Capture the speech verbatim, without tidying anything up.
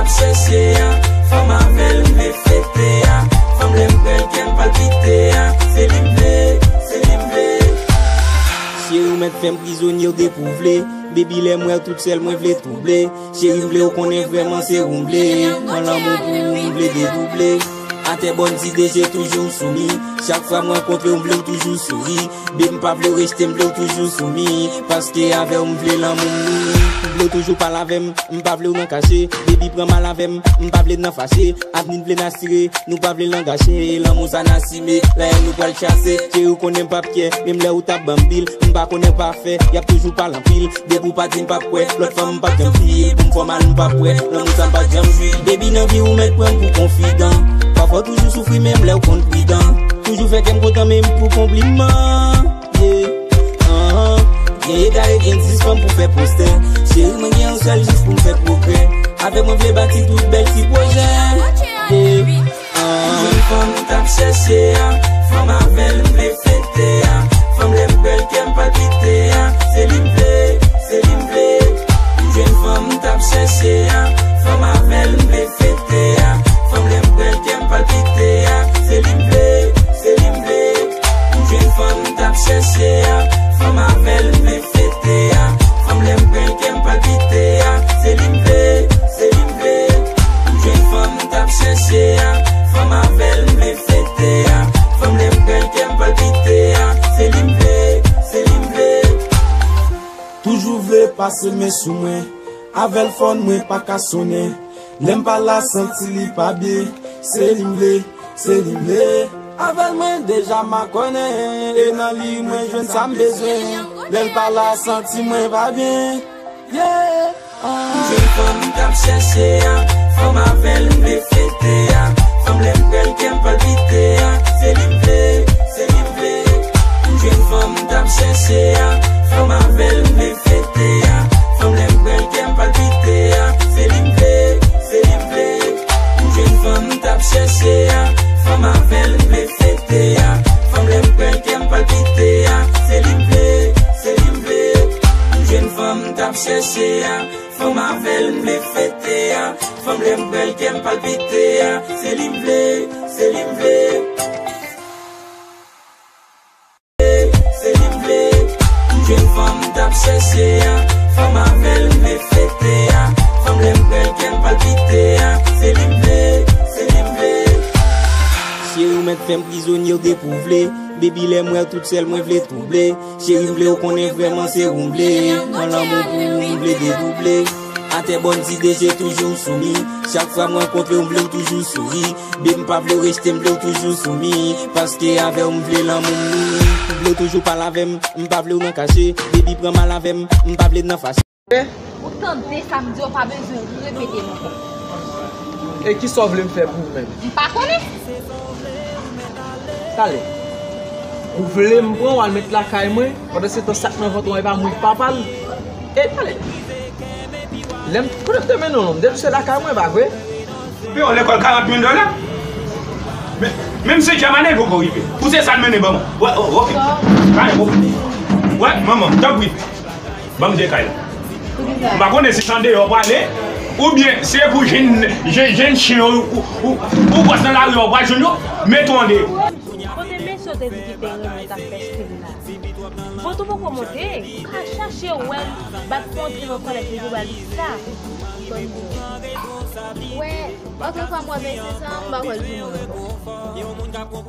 Ap chèche a, fanm avè l m vle fete a, fanm lè m pran l kè m palpite a, se li m vle, se li m vle. Cheri, ou mèt fè m prizonye w depi w vle. Baby, lè m wè w tout sèl, mwen vle twouble. Cheri, m vle w konnen vrèman se ou m vle. Nan lanmou pou ou, m vle dedouble. Atè bòn ti deje toujou sou mi. Chak fwa m rankontre w, m vle w toujou souri. Baby, m pa vle w rejte m, vle w toujou sou mi. Paske avè w, m vle lanmou m nouri. M vle w toujou pale avè m, m pa vle w nan kache. Baby, pran mal avè m, m pa vle n nan fache. Avni n vle n asire, nou pa vle l angache. Lanmou sa n asime, lè nou pral chase. Cheri, ou konnen m p ap kyè, menm lè ou t ap ban m pil. M pa konnen pa fè, y ap toujou pale anpil. Depi w pati m p ap kwè, lòt fanm m p ap janm fil. Pou m fè w mal m p ap kwè, lanmou sa m pa t janm jwi. Baby, nan vi ou mèt pran m pou konfidan. Pafwa w toujou soufri menm lè w konn pridan. Toujou fè kè m kontan menm pou konpliman. Yeah. Uh-huh. Gen ega e gen dis fanm pou fè postè. Cheri, mwen gen yon sèl jis pou m fè pwogrè. Avè mwen vle bati tout bèl ti pwojè. Yeah. Uh-huh. Jwenn fanm m t ap chèche a, fanm avè l m vle fete a, fanm lè m pran l kè m palpite a, se li m vle, se li m vle. M jwenn fanm m t ap chèche a, fanm avè l m vle fete a, fanm lè m pran l kè m palpite a, se li m vle, se li m vle. M jwenn fanm m t ap chèche a, fanm avè l m vle fete a, fanm lè m pran l kè m palpite a, se li m vle, se li m vle. M jwenn fanm m t ap chèche a, fanm avè l m vle fete a, fanm lè m pran l kè m palpite a, se li m vle, se li m vle. Toujou vle pase men sou mwen, avè l fòn mwen pa ka sonnen. Lè m pa la santi li pa byen, se li m vle, se li m vle. Avè l mwen deja makònen, e nan li mwen jwenn sa m bezwen. Lè l pa la santi mwen pa byen, yeah. M jwenn fanm m t ap chèche a, fanm avè l m vle fete a, fanm lè m pran l kè m palpite a, se li m vle, se li m vle. M jwenn fanm m t ap chèche a, fanm avè l m vle fete a, fanm lè m pran l kè m palpite a, se li m vle, se li m vle. M jwenn fanm m t ap chèche a, fanm avè l m vle fete a, fanm lè m pran l kè m palpite a, se li m vle, se li m vle. M jwenn fanm m t ap chèche a, fanm avè l m vle fete a, fanm lè m pran l kè m palpite a, se li m vle, se li m vle. Se li m vle. M jwenn fanm m t ap chèche a, fanm avè l m vle fete a, fanm lè m pran l kè m palpite a, se li m vle, se li m vle. Cheri, ou mèt fè m prizonye w depi w vle. Baby, lè m wè w tout sèl, mwen vle twouble. Cheri, m vle w konnen vrèman se ou m vle. Nan lanmou pou ou, m vle dedouble. Atè bòn ti deje toujou sou mi. Chak fwa m rankontre w, m vle w toujou souri. Baby, m pa vle w rejte m, vle w toujou sou mi. Paske avè w, m vle lanmou m nouri. M vle w toujou pale avè m, m pa vle w nan kache. Baby, pran mal avè m, m pa vle n nan fache. Ou tande sa m di w, pa bezwen repete l ankò. E kisa w vle m fè pou ou menm? M pa konnen. Talè. Ou vle m pran w al met lakay mwen, pandan se tan sa k nan vant ou an, e pa mwen k papa l. E talè. Lè m, kote m te mennen w non, m te di w se lakay mwen, pa vre? Pi w lekòl karant mil dola. Men, menm si Djamane poko rive. Ou se sa l mennen ban mwen. Wè, o, oke. Kale, oke. Wè, manman, tanpri. Ban m de kay la. M pa konnen si se andeyò w prale, oubyen se pou jenn, jenn, jenn chen ou, ou, ou, ou kwòs nan lari a w pral jwenn yo, mete w andeyò. Kote mesye w te di ki te renmen t ap fè stil la? Vant ou poko monte, ou ka chache wè l, bat kontre nan kòlèt li pou ba l sa. Bòn di. Wè, antre fanm wè mesye sa, m pa kwè l di non ankò.